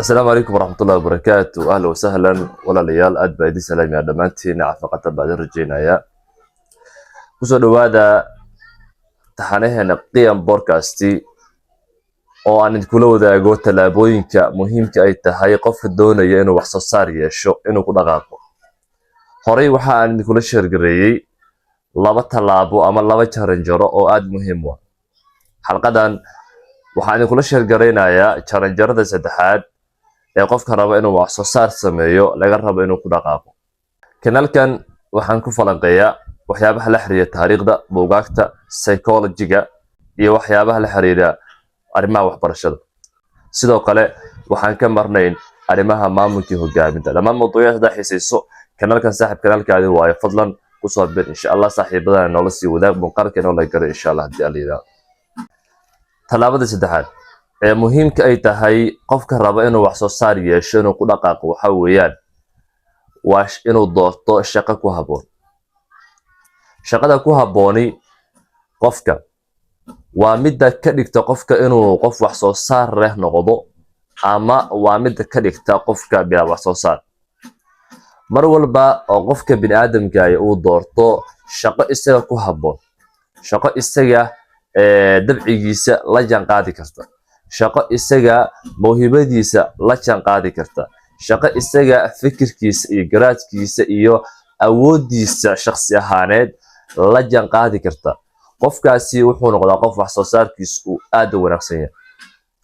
Asalaamu calaykum waraxmatullahi wabarakaatu. Ahla wasahlan, walaalayaal, aad baa idin salaamaya dhammaantiin. Caafimaadka baa idin rajaynayaa. Kusoo dhowaada taxanaheena Qiyam Podcast oo aan idinkula wadaago tallaabooyinka muhiimka ay tahay qofka doonaya inuu wax soo saar yeesho inuu ku dhaqaaqo. Horey waxa aan idinkula share gareeyey laba tallaabo ama laba jaranjaro oo aada muhiim u ah. Xalqadan waxaan idinkula share garaynayaa jaranjarada saddexaad ee qofka raba inuu wax soo saar sameeyo laga rabo inuu ku dhaqaaqo. Kanaalkan waxaan ku falanqeeyaa waxyaabaha la xiriira taariikhda, buugaagta, psychology-ga iyo waxyaabaha la xiriira arrimaha waxbarashada. Sidoo kale waxaan ka marnayn arrimaha maamulkii hogaaminta. Dhammaan mawduucyadaas haddaa xiisayso, kanaalkan saaxiib kanaalkaadi waayo. Fadlan kusoo bir, insha Allah. Saaxiibadana noola sii wadaag muuqaalka, inoo la garay, insha Allah, haddii Alla yidhaahdo. Tallaabada saddexaad ee muhiimka ay tahay qofka raba inuu wax soo saar yeesho inuu ku dhaqaaqo waxa weeyaan waa inuu doorto shaqo ku habboon. Shaqada ku habbooni qofka waa midda ka dhigta qofka inuu qof wax soo saar leh noqdo ama waa midda ka dhigta qofka bilaa wax soo saar. Mar walba oo qofka bini'aadamka uu doorto shaqo isaga ku habboon, shaqo isaga dabcigiisa la jaanqaadi karta, shaqo isaga mawhibadiisa la jaanqaadi karta, shaqo isaga fikirkiisa iyo garaadkiisa iyo awooddiisa shakhsi ahaaneed la jaanqaadi karta, qofkaasi wuxuu noqdaa qof wax soo saarkiisa uu aad u wanaagsan yahay.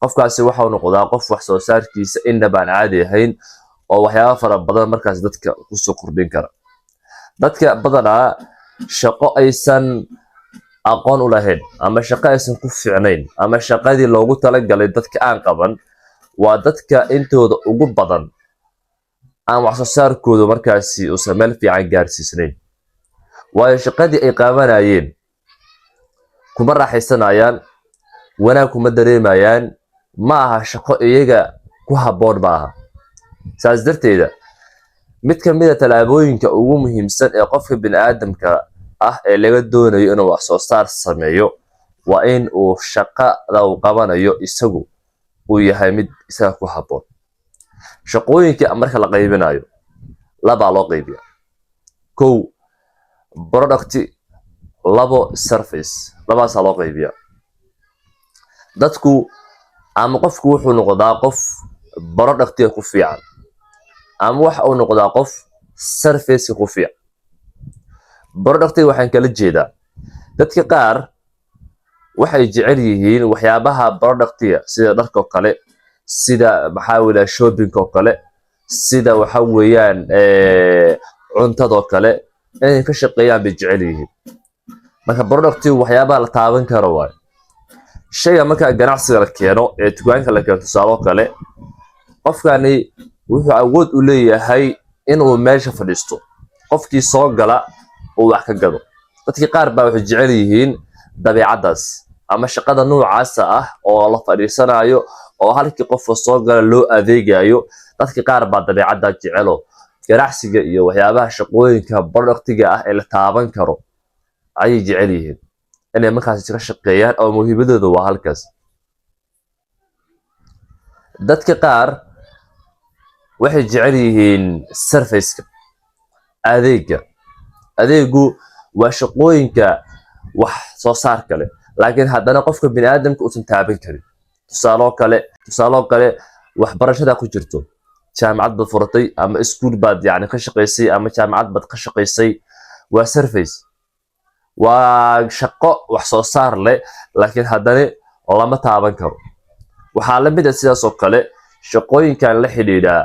Qofkaasi waxau noqdaa qof wax soo saarkiisa innaba aan caadi ahayn oo waxyaaba fara badan markaas dadka kusoo kordhin kara. Dadka badanaa shaqo aysan aqoon u lahayn ama shaqo aysan ku fiicnayn ama shaqadii loogu talagalay dadka aan qaban waa dadka intooda ugu badan aan wax soo saarkoodu markaasi uusan meel fiican gaarsiisnayn, waayo shaqadii ay qabanayeen kuma raaxaysanayaan, wanaag kuma dareemayaan, ma aha shaqo iyaga ku habboon ma aha. Saas darteeda, mid ka mid a tallaabooyinka ugu muhiimsan ee qofka bini'aadamka ah ee laga doonayo inuu wax soo saar sameeyo waa in uu shaqada uu qabanayo isagu uu yahay mid isaga ku habboon. Shaqooyinka marka la qaybinayo labaa loo qaybiya: kow, product; labo, service. Labaasaa loo qaybiya. Dadku ama qofku wuxuu noqdaa qof product-iga ku fiican ama waxa uu noqdaa qof service-ka ku fiican. Product-iga waxaan kala jeedaa, dadka qaar waxay jecel yihiin waxyaabaha product-iga, sida dharka oo kale, sida maxaa wila shopping oo kale, sida waxa weeyaan cuntadoo kale inay ka shaqeeyaan bay jecel yihiin. Marka product-igu waxyaabaha la taaban karo waayo. Shayga marka ganacsiga la keeno ee dukaanka la keeno, tusaale oo kale, qofkani wuxuu awood u leeyahay inuu meesha fadhiisto, qofkii soo gala uu wax ka gado. Dadkii qaar baa waxay jecel yihiin dabeecaddaas ama shaqada noocaasa ah oo la fadhiisanayo oo halkii qofka soo gala loo adeegayo. Dadka qaar baa dabeecaddaa jecelo, ganacsiga iyo waxyaabaha shaqooyinka product-iga ah ee la taaban karo ayay jecel yihiin inay markaas ka shaqeeyaan oo muhiimadooda waa halkaas. Dadka qaar waxay jecel yihiin service-ka, adeega. Adeegu waa shaqooyinka wax soo saar kale, laakiin haddana qofka biniaadamka uusan taaban karin. Tusaaloo kale, waxbarashada ku jirto, jaamacad baad furatay ama iskuul baad yani ka shaqaysay ama jaamacad baad ka shaqaysay, waa service, waa shaqo wax soo saar leh, laakiin haddana lama taaban karo. Waxaa la mid ah sidaas oo kale shaqooyinkan la xidhiidha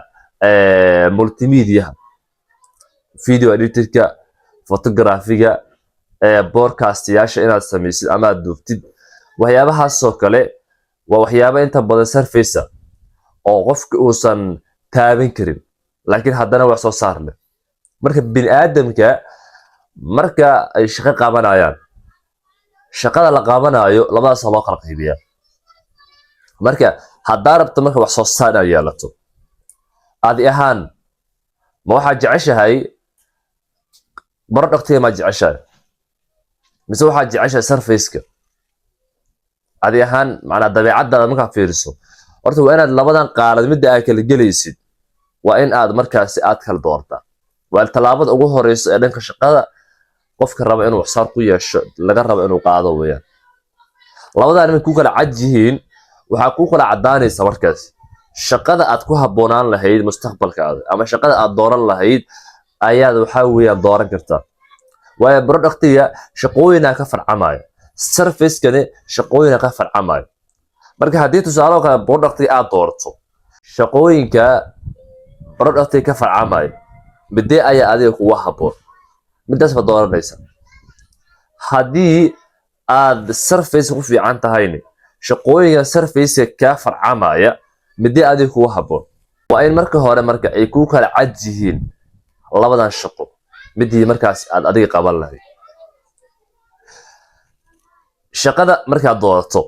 multimedia-ha, video editor-ka, photography-ga, podcast-yaasha inaad samaysid ama aad duubtid. Waxyaabahaasoo kale waa waxyaaba inta badan service oo qofka uusan taaban karin, laakiin haddana wax soo saar leh. Marka bini aadamka marka ay shaqo qabanayaan, shaqada la qabanayo labadaasa loo kala qaybiyaa. Marka haddaa rabto marka wax soo saar inaad yeelato, adi ahaan ma waxaad jeceshahay product-iga ma jeceshahay mise waxaad jeceshahay service-ka? Adi ahaan, macnaa dabeecaddaada markaad fiiriso, Horta waa inaad labadan qaalad midda aad kala gelaysid, waa in aad markaasi aad kala doortaa. Waa tallaabada ugu horeysa ee dhanka shaqada qofka raba inuu waxsaar ku yeesho laga rabo inuu qaado weeyaan. Labadan markay ku kala cad yihiin, waxaa ku kala caddaanaysa markaas shaqada aad ku habboonaan lahayd mustaqbalkaada ama shaqada aad dooran lahayd ayaad, waxaa weeyaan, dooran kartaa. Waayo, productiga shaqooyinaa ka farcamaya, servicekani shaqooyina ka farcamaya. Marka haddii tusaale kale productiga aad doorto, shaqooyinka productiga ka farcamaya midee ayaa adiga kugu habboon? Midaas ba dooranaysa. Haddii aad service ku fiican tahayne, shaqooyinka serviceka kaa farcamaya midee adiga kugu habboon? Waa in marka hore marka ay ku kala cad yihiin labadan shaqo midii markaas aad adiga qaban lahayd. Shaqada markaad doorato,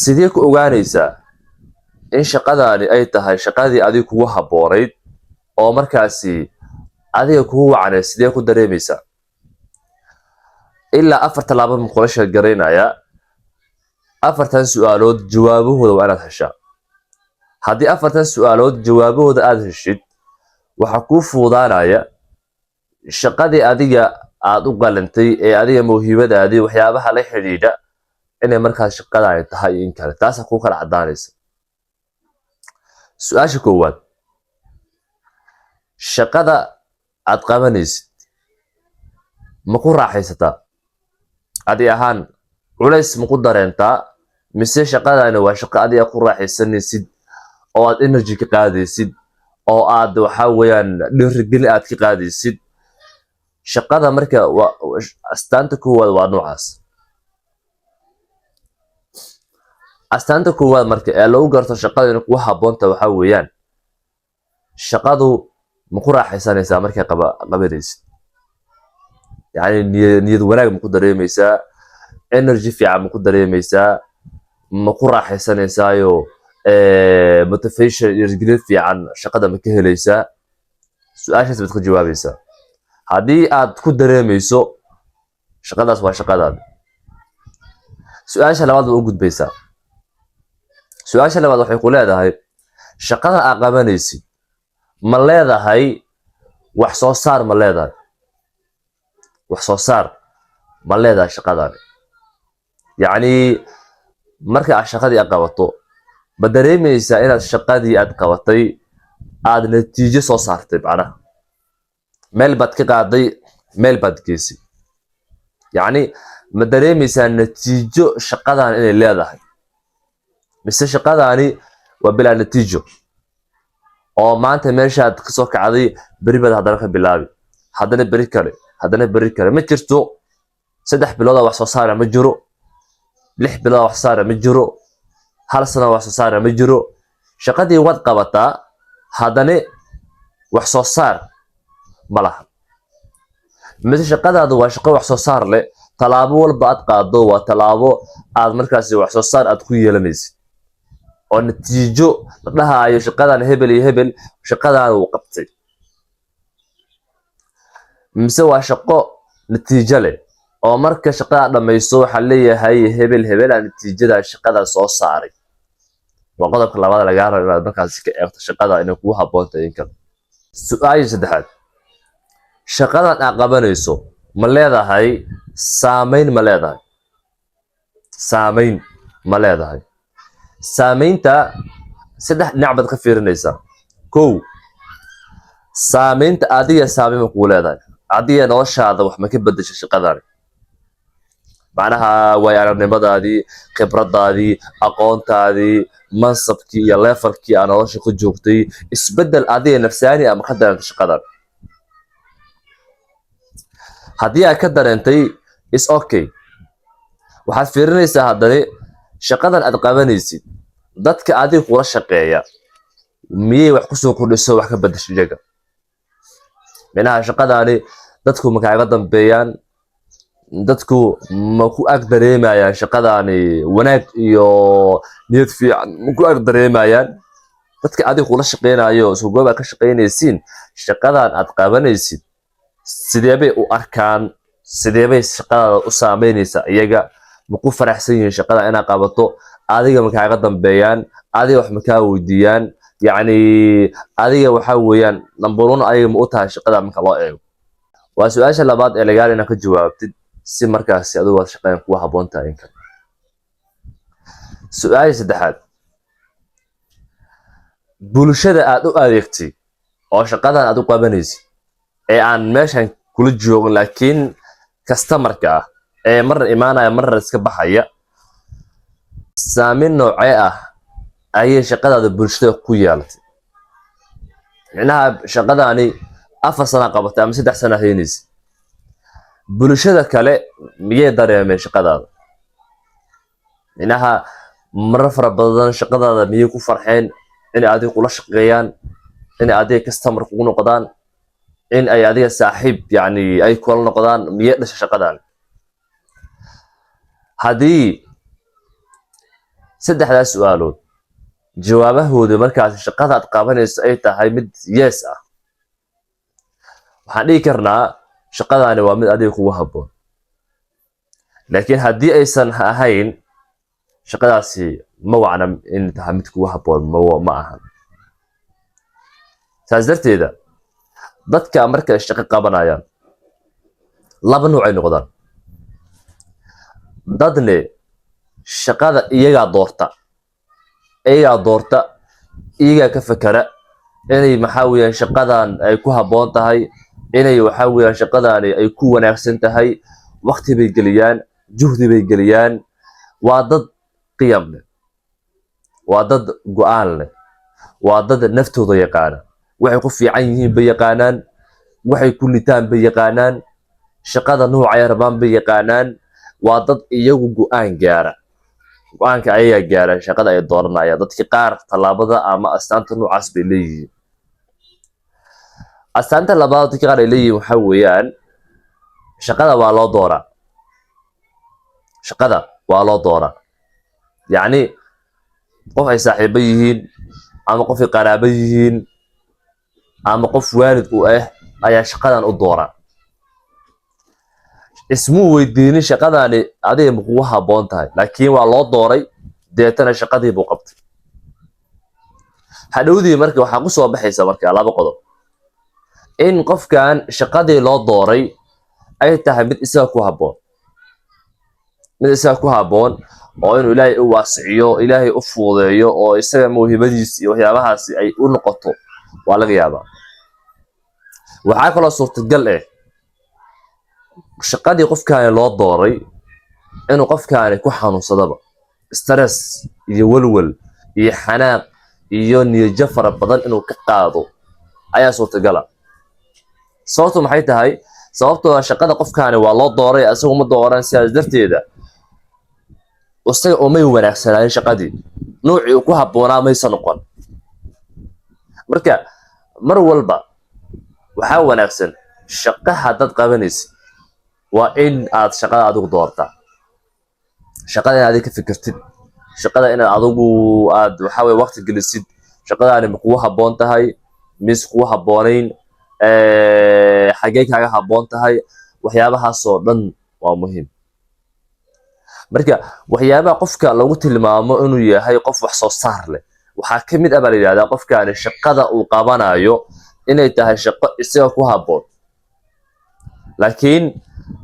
sidee ku ogaanaysaa in shaqadaani ay tahay shaqadii adiga kugu habboonayd oo markaasi adiga kugu wacneyd? Sidee ku dareemaysaa? Ilaa afar tallaabo ma kula sheegaraynayaa. Afartan su-aalood jawaabahooda waa inaad heshaa. Haddii afartan su-aalood jawaabahooda aad heshid, waxaa kuu fuudaanaya shaqadii adiga aad u qalantay ee adiga mawhibadaadii waxyaabaha la xidhiidha inay markaas shaqadaani tahay iyo in kale. Taasaa kuu kala caddaanaysa. Su-aasha koowaad: shaqada aad qabanaysid ma ku raaxaysataa? Adi ahaan culays ma ku dareentaa, mise shaqadani waa shaqo adiga ku raaxaysanaysid oo aad energy ka qaadaysid oo aad, waxa weeyaan, dhiirigelin aad ka qaadaysid shaqada? Marka waa astaanta koowaad, waa noocaas. Astaanta koowaad marka ee lagu garto shaqada inay kugu habboonta waxaa weeyaan: shaqadu ma ku raaxaysanaysaa markay qabanaysid? Yacni niyad wanaag ma ku dareemaysaa? Energy fiican ma ku dareemaysaa? Ma ku raaxaysanaysaayo motivation, dhiirigelin fiican shaqada ma ka helaysaa? Su-aashaas baad ka jawaabaysaa. Haddii aad ku dareemayso, shaqadaas waa shaqadaada. Su-aasha labaad baad u gudbaysaa. Su-aasha labaad waxay ku leedahay: shaqada aad qabanaysid ma leedahay wax soo saar? Ma leedahay wax soo saar? Ma leedahay shaqadaani? Yacni marka aad shaqadii aad qabato, ma dareemaysaa inaad shaqadii aad qabatay aad natiijo soo saartay? Macnaha meel baad ka qaaday, meel baad geysay. Yacni ma dareemaysaa natiijo shaqadan inay leedahay, mise shaqadaani waa bilaa natiijo oo maanta meeshaad kasoo kacday beri baad haddana ka bilaabi, haddana beri kale, haddana beri kale? Ma jirto 3 bilooda wax soo saara, ma jiro 6 bilooda wax soo saara, ma jiro hal sano wax soo saara, ma jiro. Shaqadii waad qabataa, haddana wax soo saar ma laha. Mise shaqadaadu waa shaqo wax soo saar leh? Tallaabo walba aad qaado waa tallaabo aad markaasi wax soo saar aad ku yeelanaysid oo natiijo la dhahaayo shaqadan hebel iyo hebel shaqadan uu qabtay. Mise waa shaqo natiijo leh oo marka shaqada dhammayso waxaa leeyahay hebel hebelaa natiijada shaqada soo saaray? Waa qodobka labaad lagaa rabo inaad markaasi ka eegto shaqada inay kugu habboon tahay in kale. Su-aasha saddexaad: shaqadan aad qabanayso ma leedahay saameyn? Ma leedahay saameyn? Ma leedahay saameynta? Saddex dhinac baad ka fiirinaysaa. Kow, saameynta adiga saameyn ma kugu leedahay? Adiga noloshaada wax ma ka bedesha shaqadani? Macnaha waayo aragnimadaadii, khibradaadii, aqoontaadii, mansabkii iyo levelkii aa nolosha ku joogtay, isbeddel adiga nafsaani ama ka dareentay shaqadan? Haddii aad ka dareentay, is okay. Waxaad fiirinaysaa haddana shaqadan aad qabanaysid dadka adiga kula shaqeeya miyay wax kusoo kordhiso, wax ka bedesho iyaga? Micnaha shaqadaani dadku ma kaaga dambeeyaan? Dadku ma ku ag dareemayaan shaqadaani wanaag iyo niyad fiican? Ma ku ag dareemayaan dadka adiga kula shaqeynayo, isku goob aad ka shaqeynaysiin, shaqadan aad qabanaysid sidee bay u arkaan? Sidee bay shaqadaada u saameynaysaa iyaga? Ma ku faraxsan yihiin shaqada inaad qabato? Adiga ma kaaga dambeeyaan? Adiga wax ma kaa weydiiyaan? Yacni adiga waxaa weeyaan number one ayaga ma u tahay shaqada marka loo eego? Waa su-aasha labaad ee lagaal inaad ka jawaabtid si markaasi adigu aad shaqadan kugu habboon tahay in kale. Su-aasha saddexaad: bulshada aad u adeegtay oo shaqadan aad u qabanaysid ee aan meeshan kula joogin, laakiin customerka ah ee marna imaanaya marna iska baxaya, saameyn noocee ah ayay shaqadaada bulshada ku yeelatay? Micnaha shaqadaani 4 sana qabatay ama 3 sana haynaysa, bulshada kale miyay dareemeen shaqadaada? Micnaha marar fara badan shaqadaada miyay ku farxeen inay adiga kula shaqeeyaan, inay adiga customer kugu noqdaan, in ay adiga saaxiib yani ay kula noqdaan? Miyay dhashay shaqadan? Haddii saddexdaas su-aalood jawaabahooda markaasi shaqada aad qabanayso ay tahay mid yes ah, waxaan dhihi karnaa shaqadaani waa mid adiga kugu habboon. Laakiin haddii aysan ahayn, shaqadaasi ma wacna in tahay mid kugu habboon, ma ahan. Saas darteeda dadka markay shaqo qabanayaan laba nuuc ay noqdaan. Dadne shaqada iyagaa doorta, iyagaa doorta, iyagaa ka fakera inay maxaa weeyaan shaqadan ay ku habboon tahay, inay waxaa weeyaan shaqadaani ay ku wanaagsan tahay. Waqti bay geliyaan, juhdi bay geliyaan. Waa dad qiyam leh, waa dad go-aan leh, waa dad naftooda yaqaana, waxay ku fiican yihiin bay yaqaanaan, waxay ku litaan bay yaqaanaan, shaqada noocay rabaan bay yaqaanaan. Waa dad iyagu go-aan gaara, go-aanka ayagaa gaara shaqada ay dooranayaan. Dadka qaar tallaabada ama astaanta noocaas bay leeyihiin. Astaanta labaad dadka qaar ay leeyihiin waxaa weeyaan shaqada waa loo dooraa, shaqada waa loo dooraa. Yacni qof ay saaxiibo yihiin ama qof ay qaraabo yihiin ama qof waalid u ah ayaa shaqadan u doora. Ismuu weydiinin shaqadani adiga ma kugu habboon tahay, laakiin waa loo dooray, deetana shaqadii buu qabtay. Hadhowdii marka waxaa ku soo baxaysa marka laba qodob: in qofkan shaqadii loo dooray ay tahay mid isaga ku habboon, mid isaga ku habboon oo inuu Ilaahay u waasiciyo, Ilaahay u fuudeeyo oo isaga mawhibadiisi iyo waxyaabahaasi ay u noqoto waa laga yaabaa. Waxaa kaloo suurtagal ah shaqadii qofkaani loo dooray inuu qofkaani ku xanuunsadaba, stress iyo walwal iyo xanaaq iyo niyadjab fara badan inuu ka qaado ayaa suurtagala. Sababtu maxay tahay? Sababtoo ah shaqada qofkaani waa loo dooray, isagu ma dooran. Sidaas darteeda isaga umay wanaagsanaanin shaqadii, noocii uu ku habboonaa maysa noqon. Marka mar walba waxaa wanaagsan shaqo haddaad qabanaysid waa in aad shaqada adigu doortaa, shaqada inaad adiga ka fikirtid, shaqada inaad adigu aad waxaa weye waqti gelisid. Shaqadaani ma kugu habboon tahay mise kugu habboonayn? Xaggee kaaga habboon tahay? Waxyaabahaasoo dhan waa muhiim. Marka waxyaabaha qofka lagu tilmaamo inuu yahay qof wax soo saar leh waxaa ka mid ah baa la yidhahdaa qofkaani shaqada uu qabanayo inay tahay shaqo isaga ku habboon. Laakiin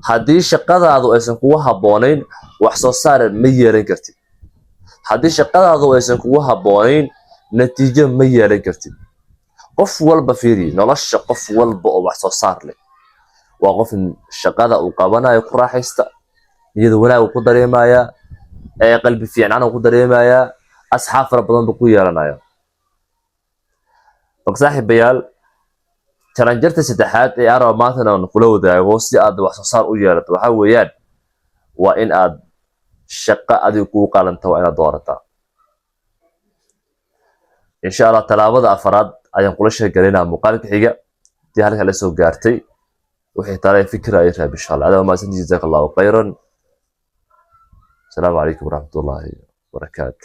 haddii shaqadaadu aysan kugu habboonayn, wax soo saar ma yeelan kartid. Haddii shaqadaadu aysan kugu habboonayn, natiijo ma yeelan kartid. Qof walba fiiri nolosha, qof walba oo wax soo saar leh waa qof shaqada uu qabanayo ku raaxaysta, niyada wanaag uu ku dareemayaa, ee qalbi fiican uu ku dareemayaa, asxaab fara badan buu ku yeelanaya. Marka saaxiibayaal, jaranjarta saddexaad ee aan rabo maanta inaan kula wadaago si aad wax soo saar u yeelato waxaa weeyaan waa in aad shaqo adiga kugu qalanta waa inaad doorataa. Insha Allah tallaabada afaraad ayaan kula sheegalinaa muuqaalka xiga. Hadii halka la soo gaartay, wixii tale fikra ay raab insha Allah. Adaa mahadsantihiin, jazaaka Allahu khayran. Asalaamu calaykum waraxmatullaahi wabarakaatu.